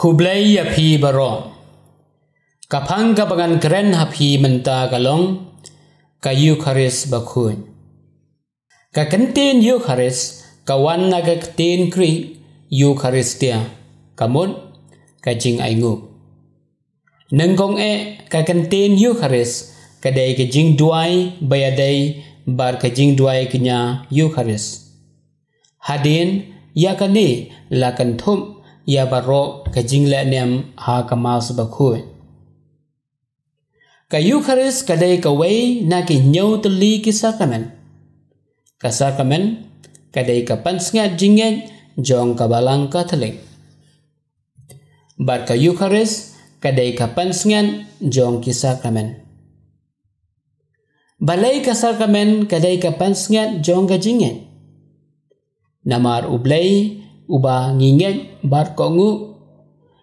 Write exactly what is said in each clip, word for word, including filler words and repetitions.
Khublei ïa phi baroh. Ka phang kaba ngan kren ha phi mynta ka long ka Eukharist bakhuid. Ka kyntien Eukharist ka wan na ka kyntien Greek Eucharistia, ka mut ka jingainguh. Nyngkong eh, ka kyntien Eukharist ka dei ka jingduwai ba ïadei bad ka jingduwai kñia Eukharist. Hadien ïa kane la kynthup ïa baroh ka jinglehniam ha ka Mass bakhuid. Ka Eukharist ka dei kawei na ki hynñiew tylli ki sakramen. Ka sakramen ka dei ka pansngiat jingngeit jong ka Balang Katholik. Bad ka Eukharist ka dei ka pansngiat jong ki sakramen. Balei ka sakramen ka dei ka pansngiat jong ka jingngeit? Namar U Blei uba ngi ngeit bad kohnguh,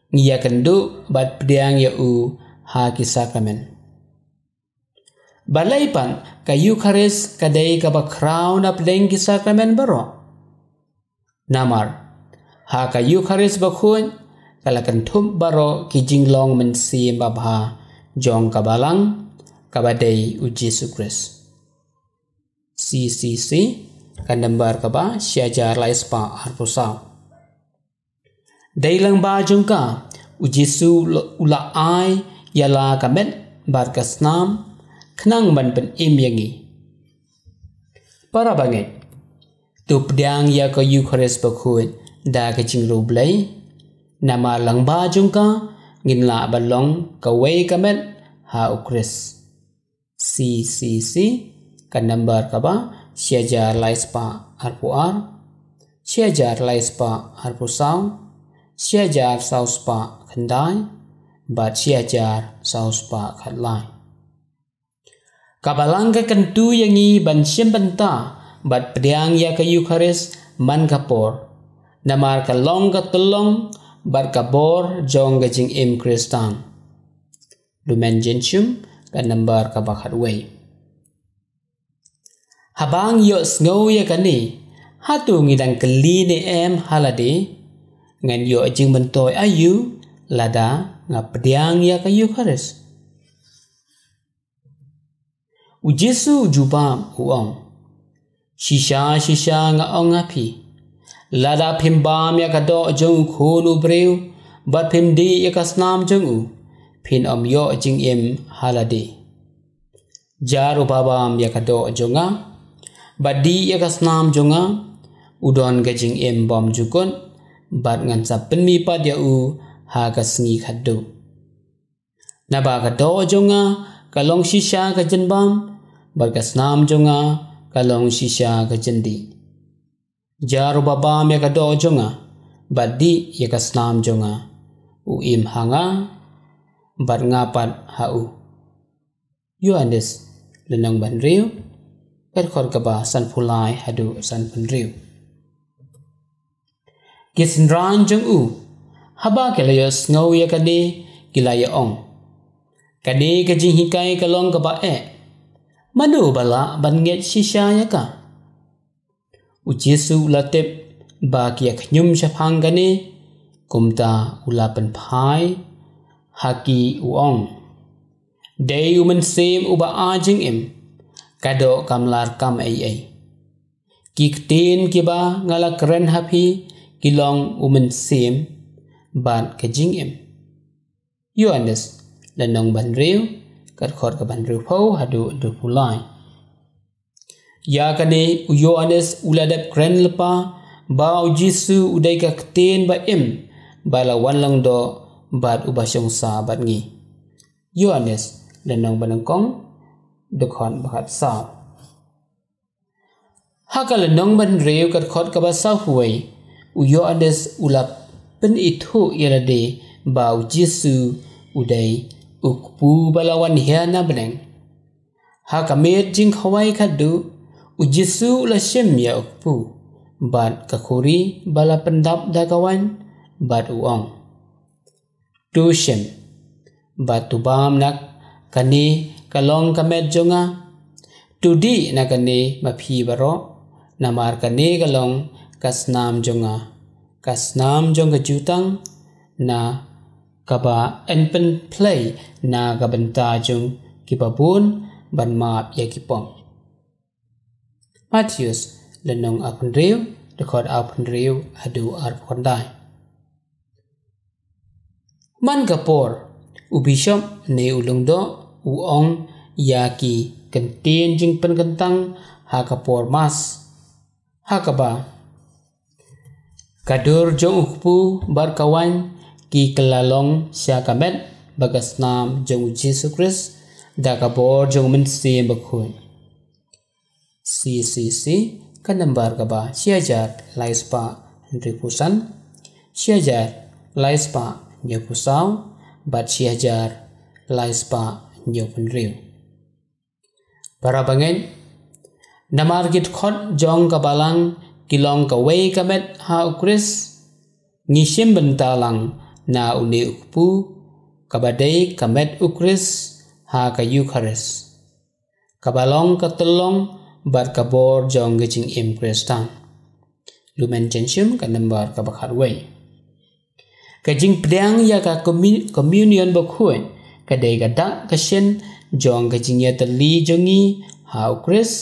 ngi ïakynduh bad pdiang ïa u ha ki sakramen. Balei pat ka Eukharist ka dei kaba khraw na pdeng ki sakramen baroh? Namar ha ka Eukharist bakhuid ka la kynthup baroh ki jinglong mynsiem babha jong ka Balang kaba dei U Jisu Khrist. C C C, ka nambar kaba shi hajar lai spah arphew saw. Dei lyngba jong ka, U Jisu u la ai ïa la ka met bad ka snam khnang ban pynim ïa ngi. Para bangeit, to pdiang ïa ka Eukharist bakhuid da ka jingriewblei, namar lyngba jong ka ngin lah ban long kawei ka met ha U Khrist. C C C, ka nambar kaba shi hajar lai spah arphew ar, shi hajar lai spah arphew saw, shi hajar saw spah khyndai, bad shi hajar saw spah khatlai. Ka Balang ka kyntu ïa ngi ban shim bynta bad pdiang ïa ka Eukharist man ka por, namar ka long ka tyllong bad ka bor jong ka jingim Khristan. Lumen Gentium, ka nambar kaba khatwei. Haba ngi ïohsngew ïa kane, hato ngi dang kylli ne em ha lade, ngan ïoh jingmyntoi aïu lada nga pdiang ïa ka Eukharist? U Jisu u jubab u ong, shisha shisha nga ong ha phi, lada phim bam ïa ka doh jong U Khun u briew bad phim dih ïa ka snam jong u, phin ym ïoh jingim ha lade. Jar uba bam ïa ka doh jong nga bad dih ïa ka snam jong nga, u don ka jingim bymjukut, bad ngan sa pynmih pat ïa u ha ka sngi khatduh. Naba ka doh jong nga ka long shisha ka jingbam, bad ka snam jong nga ka long shisha ka jindih. Jar uba bam ïa ka doh jong nga bad dih ïa ka snam jong nga, u im ha nga bad nga pat ha u. Ïoannis, lynnong ba hynriew, ka dkhot kaba sanphew lai haduh sanphew hynriew. Ki synran jong u, haba ki la ïohsngew ïa kane, ki la ïa ong, kane ka jinghikai ka long kaba eh. Mano ba lah ban ngeit shisha ïa ka? U Jisu u la tip ba ki ïa khñium shaphang kane, kumta u la pynphai ha ki u ong, dei u Mynsiem uba ai jingim, ka doh kam lah kam ei ei. Ki ktien kiba nga la kren ha phi ki long u Mynsiem bad ka jingim. Ïoannis, lynnong ba hynriew, ka dkhot kaba hynriewphew haduh hynriewphew lai. Ïa kane u Ïoannis u la dep kren lypa ba u Jisu u dei ka ktien ba im, ba la wan lyngdoh bad uba shong sah bad ngi. Ïoannis, lynnong ba nyngkong, dkhot ba khatsaw. Ha ka lynnong ba hynriew ka dkhot kaba sawphew wei, u Ïoannis u la pynithuh ïa lade ba u Jisu u dei u Kpu ba la wan hiar na bneng. Ha ka miet jingkhawai khatduh, u Jisu u la shim ïa u Kpu bad ka khuri ba la pyndap da ka waiñ, bad u ong, to shim. bad to bam na kane ka long ka met jong nga. To dih na kane ma phi baroh, namar kane ka long ka snam jong nga, ka snam jong ka jutang, na kaba yn pynplei na ka bynta jong kiba bun ban map ïa ki pop. Mathaios lynnong arphew hynriew, dkhot arphew hynriew haduh arphew khyndai. Man ka por, u bishop ne u lyngdoh u ong ïa ki kyntien jingpynkyntang ha ka por Mass, ha kaba ka dur jong u kpu bad ka waiñ ki kylla long sha ka met bad ka snam jong u Jisu Khrist da ka bor jong u Mynsiem Bakhuid. C C C, ka nambar kaba shi hajar lai spah hynriewphew san, shi hajar lai spah hynñiewphew saw, bad shi hajar lai spah hynñiewphew hynriew. Para bangeit, namar ki dkhot jong ka balang ki long kawei ka met ha u Khrist, ngi shim bynta lang na une u kpu, kaba dei ka met u Khrist ha ka Eukharist, kaba long ka tyllong bad ka bor jong ka jingim Khristan. Lumen Gentium, ka nambar kaba khatwei. Ka jingpdiang ïa ka commu-, communion bakhuid ka dei ka dak ka shin jong ka jingïatylli jong ngi ha u Khrist,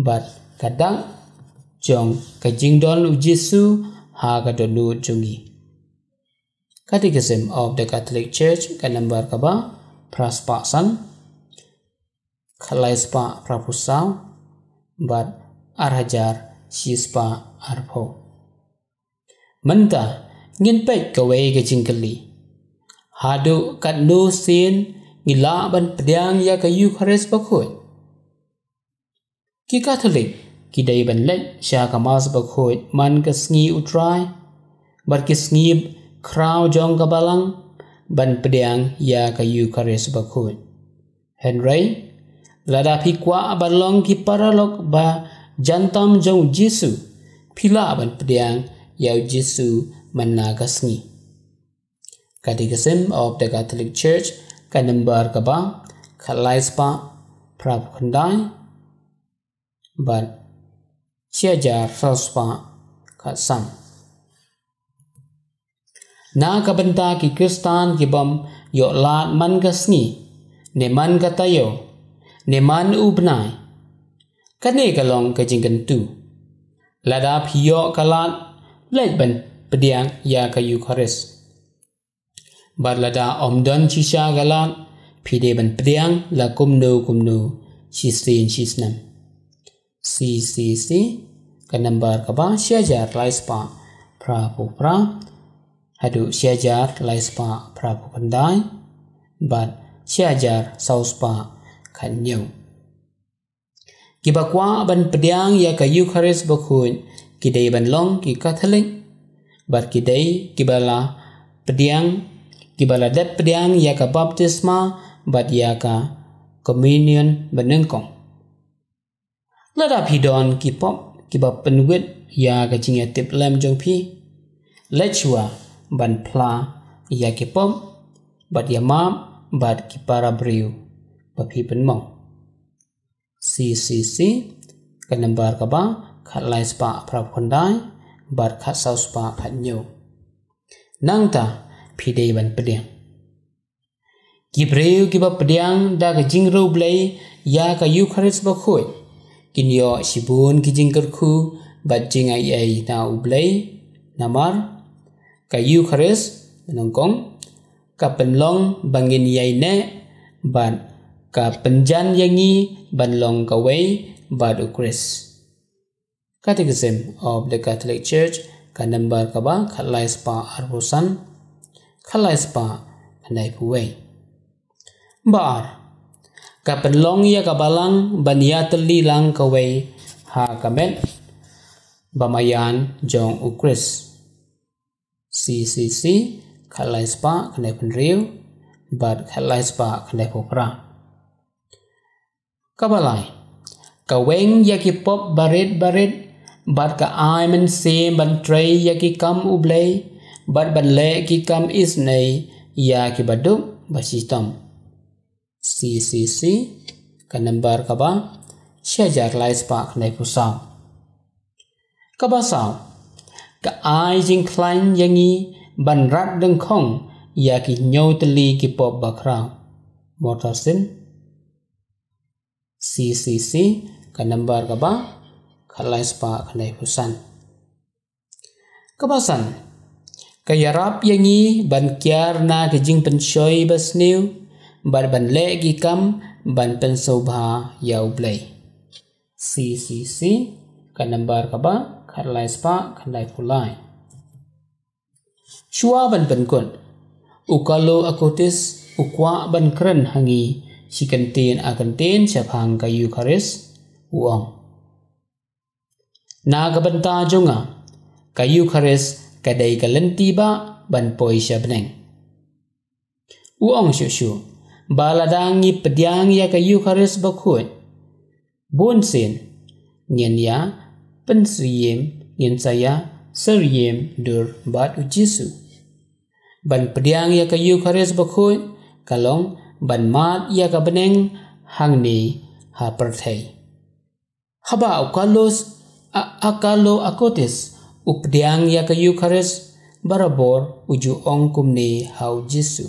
bad ka dak jong ka jingdon u Jisu ha ka dohnud jong ngi. Catechism of the Catholic Church, ka nambar kaba phra spah san, khatlai spah phraphew saw, bad ar hajar shi spah arphew. Mynta ngin peit kawei ka jingkylli. Haduh katno sien ngi lah ban pdiang ïa ka Eukharist bakhuid? Ki Katholik ki dei ban leit sha ka Mass bakhuid man ka sngi u Trai bad ki sngi khraw jong ka balang ban pdiang ïa ka Eukharist bakhuid. Hynrei lada phi kwah ban long ki paralok ba jan tam jong u Jisu, phi lah ban pdiang ïa u Jisu man la ka sngi. Catechism of the Catholic Church, ka nambar kaba khatlai spah phraphew khyndai bad shi hajar saw spah khatsan. Na ka bynta ki Khristan ki bym ïoh lad man ka sngi, ne man ka taïew, ne man u bnai, kane ka long ka jingkyntu. Lada phi ïoh ka lad, leit ban pdiang ïa ka Eukharist. Bad lada ym don shisha ka lad, phi dei ban pdiang la kumno kumno shisien shisnem. C C C, ka nambar kaba shi hajar lai spah phraphew phra haduh shi hajar lai spah phraphew khyndai bad shi hajar saw spah khathynñiew. Kiba kwah ban pdiang ïa ka Eukharist bakhuid ki dei ban long ki Katholik, bad ki dei kiba la pdiang, kiba la dep pdiang ïa ka baptisma bad ïa ka communion banyngkong. Lada phi don ki pop kiba pynwit ïa ka jingïatiplem jong phi, leit shuwa ban phla ïa ki pop bad ïamap bad ki para briew ba phi pynmong. C C C, ka nambar kaba khatlai spah phraphew khyndai bad khatsaw spah khathynñiew. Nangta phi dei ban pdiang. Ki briew kiba pdiang da ka jingriewblei ïa ka Eukharist bakhuid kin ïoh shibun ki jingkyrkhu bad jingaiei na U Blei. Namar ka Eukharist nyngkong ka pynlong ba ngin ïaineh bad ka pynjan ïa ngi ban long kawei bad U Khrist. Catechism of the Catholic Church, ka nambar kaba khatlai spah arphew san, khatlai spah khyndai phew wei. Ba ar, ka pynlong ïa ka balang ban ïatylli lang kawei ha ka met ba maïan jong U Khrist. C C C, khatlai spah khyndai phew hynriew bad khatlai spah khyndai phew phra. Kaba lai, ka weng ïa ki pop barit barit bad ka ai mynsiem ban trei ïa ki kam U Blei bad ban leh ki kam isynei ïa ki baduk ba shitom. C C C, ka nambar kaba shi hajar lai spah khyndai phew saw. Kaba saw, ka ai jingkhlaiñ ïa ngi ban rat dyngkhong ïa ki hynñiew tylli ki pop bakhraw. Mortarsin. C C C, ka nambar kaba khatlai spah khyndai phew san. Kaba san, ka ïarap ïa ngi ban kiar na ka jingpynshoi basniew bad ban leh ki kam ban pynsngewbha ïa U Blei. C C C, ka nambar kaba khatlai spah khyndai phew lai. Shuwa ban pynkut, u Carlo Acutis u kwah ban kren ha ngi shi kyntien ar kyntien shaphang ka Eukharist, u ong: Na ka bynta jong nga, ka Eukharist ka dei ka lynti ba ban poi sha bneng. U ong shuh shuh ba lada ngi pdiang ïa ka Eukharist bakhuid, bun sien ngin ïa pynsyriem, ngin sa ïa syriem dur bad U Jisu. Ban pdiang ïa ka Eukharist bakhuid ka long ban mad ïa ka bneng hangne ha pyrthei. Haba u Carlos, a, a Carlo Acutis u pdiang ïa ka Eukharist, barabor u ju ong kumne ha U Jisu: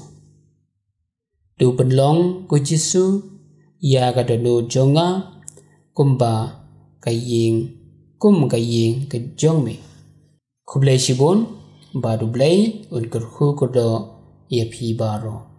To pynlong, ko Jisu, ïa ka dohnud jong nga kumba ka ïing, kum ka ïing ka jong me. Khublei shibun, bad U Blei un kyrkhu kyrdoh ïa phi baroh.